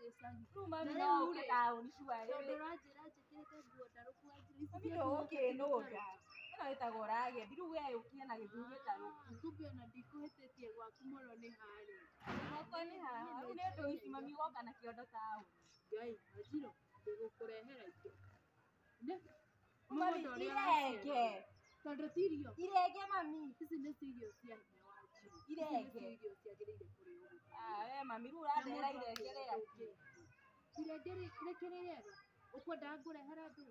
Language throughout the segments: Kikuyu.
Gĩcagi. Rĩu mami Na no rĩu ũke rĩ, taũni cuarĩ. Tondũ ũranjĩra njĩkĩrĩte nguo ndarũku Wanjirũ, ici Mami cia nguo ndũgũkĩnũnda. Ĩno ĩtagwo ragendi. Rĩu we ũkire na gĩthũri gĩtarũku. Kumbe ona ndikũhĩtĩtie gwaku mũno nĩ harĩa. Gwakwa nĩ haha. Rĩu nĩ ũndũ ici mami woka na kĩondo taũni. Ngai, Wanjirũ, ndĩgũkũrehera indo. Mami Mũgũnda ũrĩa irenge. Tondũ ti irio. Irenge mami. Ici nĩcio irio cia hinya Wanjirũ. Ici Irenge. nĩcio irio ciagĩrĩire kũrĩo gũkũ. Ah, we mami rĩu ũrandehera irenge rĩakĩ. Irenge rĩkĩrĩ rĩega. Ũkwendaga ngũrehere ndũ?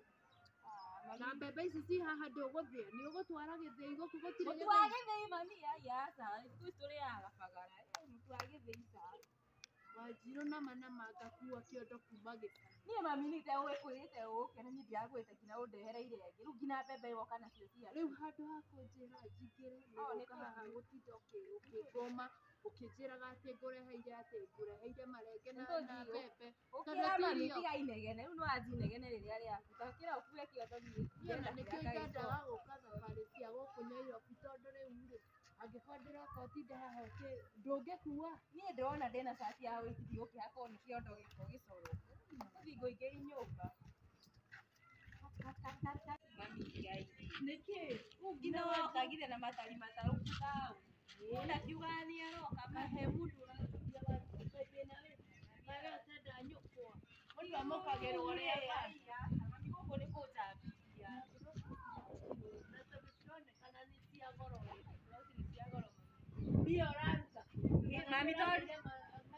Ah, mami. Na mbembe ici ci haha ndũgũthĩa, nĩ ũgũtwara gĩthĩi gũkũ gũtirĩ Mũtu wa gĩthĩi. gĩthĩi mami ai aca. Thikũ ici tũrĩaga kabagara. Mũtu wa gĩthĩi ca. Wanjirũ nama nama ngakua kĩondo kuma gĩcagi. Niĩ mami nĩndagũkwĩrĩte ũke na niĩ ndiragwĩrĩte nginya ũndehere irenge. Rĩu nginya mbembe woka nacio cia. Rĩu handũ ha kũnjĩra njingĩre nĩ Oh, nĩ gũka haha tũthiĩ. gũtinda ũkĩngũma ũkĩnjĩraga atĩ ngũreheire marenge na Nĩ tũthiĩ. mbembe. Ũkĩra Tondũ ti mami irio. tiga inegene. Rĩu no wanjie inegene rĩrĩa rĩaku. Ta ũkĩra ũkue kĩondo thiĩ. Niĩ ona Ndĩrenda nĩkĩo kĩraka indendaga gĩcoro. gũka thabarĩ cia gũkũ Nairobi tondũ rĩu rĩ, angĩkorwo ndĩroka ũtinde haha ndũngĩkua. Niĩ ndĩrona ndĩna cati ya wĩiti ndigũkĩhakwo nĩ kĩondo gĩko gĩcoro. Tũthiĩ ngũingĩrie nyũmba. Mami Ngai. Nĩkĩ? Rĩu nginya wokagire na matari matarũku taũni. Mũndũ akiugaga nĩ aroka mami. Kahe mũndũ ũrathuria Wanjirũ kaĩ ndĩna wĩra. Kaĩ we ũtenda nyũkwa. Mũndũ amũkagĩrwo ũrĩa abatiĩ. Mami gũkũ nĩ kũnjambithia. Na tondũ cironekana nĩ cia goro rĩ. Ploti nĩ cia goro mami. Mbia ũraruta. Mami tondũ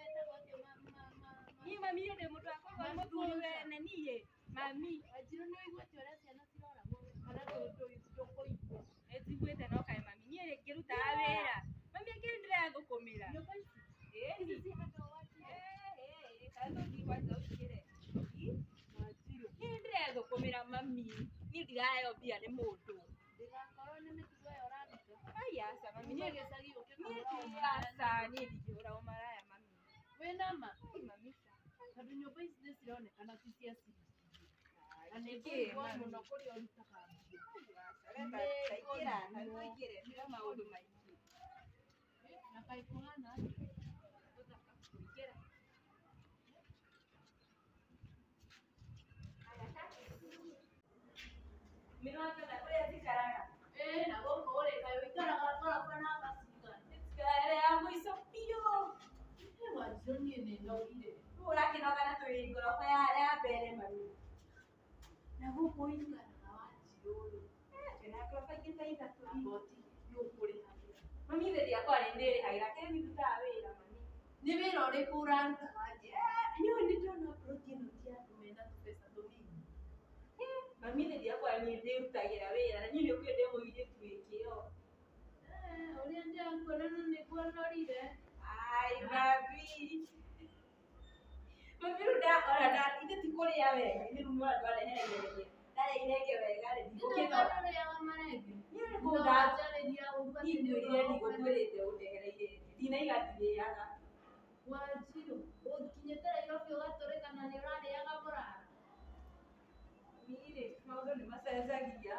Metagwo atĩa niĩ mami ndĩ mũndũ wa kũrũa nĩ mũthuri wene niĩ. Mami. Wanjirũ nĩ ũiguĩte ũrĩa ciana ciroragwo kana ndũkũigua? Nĩnjiguĩte no kaĩ mami niĩ ngĩrutaga wĩra. Mami akĩrĩ ndĩrathũkũmĩra. Nyũmba ici Ĩni. ici ci handũ Wanjirũ. Ta tũthiĩ kwanja ũingĩre. Wanjirũ. Niĩ ndĩrethũkũmĩra mami. Niĩ ndiraheo mbia nĩ mũndũ. Ndĩgakorwo nĩ mĩtugo ĩyo ũraruta. Ai aca mami Niĩ niĩ gĩcagi ũke niĩ kũhũra ũmaraya. aca niĩ ndingĩhũra ũmaraya mami. Wĩna ma? Ai mami ca. Tondũ nyũmba ici nĩ cironekana ti cia ciringi. Na nĩ Nĩkĩ ngũigua mami? mũno kũrĩa ũrutaga mbia. Aca we ta ingĩra ta tũingĩre tiga maũndũ maingĩ. Na kaĩ kũhana atĩa? Gũthaka kũingĩra. Mĩrongo kũrĩa njikaraga. Ĩĩ na gũkũ rĩ, kaĩ ũikaraga ngoroba namba cigana? Njikaraga ĩrĩa ya mũico biũ. Ĩ Wanjirũ niĩ nĩ nogire. Rĩu ũrakĩnoga na twĩ ngoroba ya mbere mami. Na gũkũ ũikaraga Wanjirũ rĩ, Twĩna ngoroba ingĩ ta ithatũ. anga ũtige nĩ ũkũrĩhagĩra. Mami ithe ndiakwa nĩ ndĩrĩhagĩra kĩrĩ ndutaga wĩra mami. Nĩ wĩra ũrĩkũ ũraruta Wanjirũ? Nĩũĩ nĩ ndĩrona ploti ĩno ti ya andũ mena tũbeca tũnini. Mami ithe ndiakwa niĩ ndĩrutagĩra wĩra na niĩ nĩũkĩũĩ ndĩ mũirĩtu wĩ kĩo. Ũrĩa ndĩrakuona na nĩguo norire. Ai mami. Mami rĩu ona ithe ti kũrĩa wega. Ithe rĩu nĩwona ndwarehera irenge. Ndarĩa irenge wega rĩ ndigũkĩnora. Nĩ ũrĩaga marenge? Niĩ nĩ No kũnda wanjarĩria ũru atĩ niĩ nĩ ngwĩrire ũrĩa ndigũkwĩrĩte ũndehere irenge. Ndinaiga ndirĩaga. Wanjirũ, ũkinyĩte Nairobi ũgatũrĩkana nĩ ũrarĩaga mũrara. Mami rĩ maũndũ nĩ macenjagia.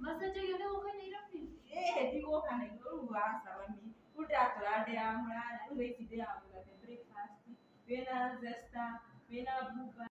Macenjagia nĩ gũka Nairobi? Ĩĩ ndigũka Nairobi rĩu aca mami. Rĩu ndĩratũra ndĩaga mũrara. Rĩu thaa ici ndĩaga mũgate breakfast wĩna zesta wĩna buba.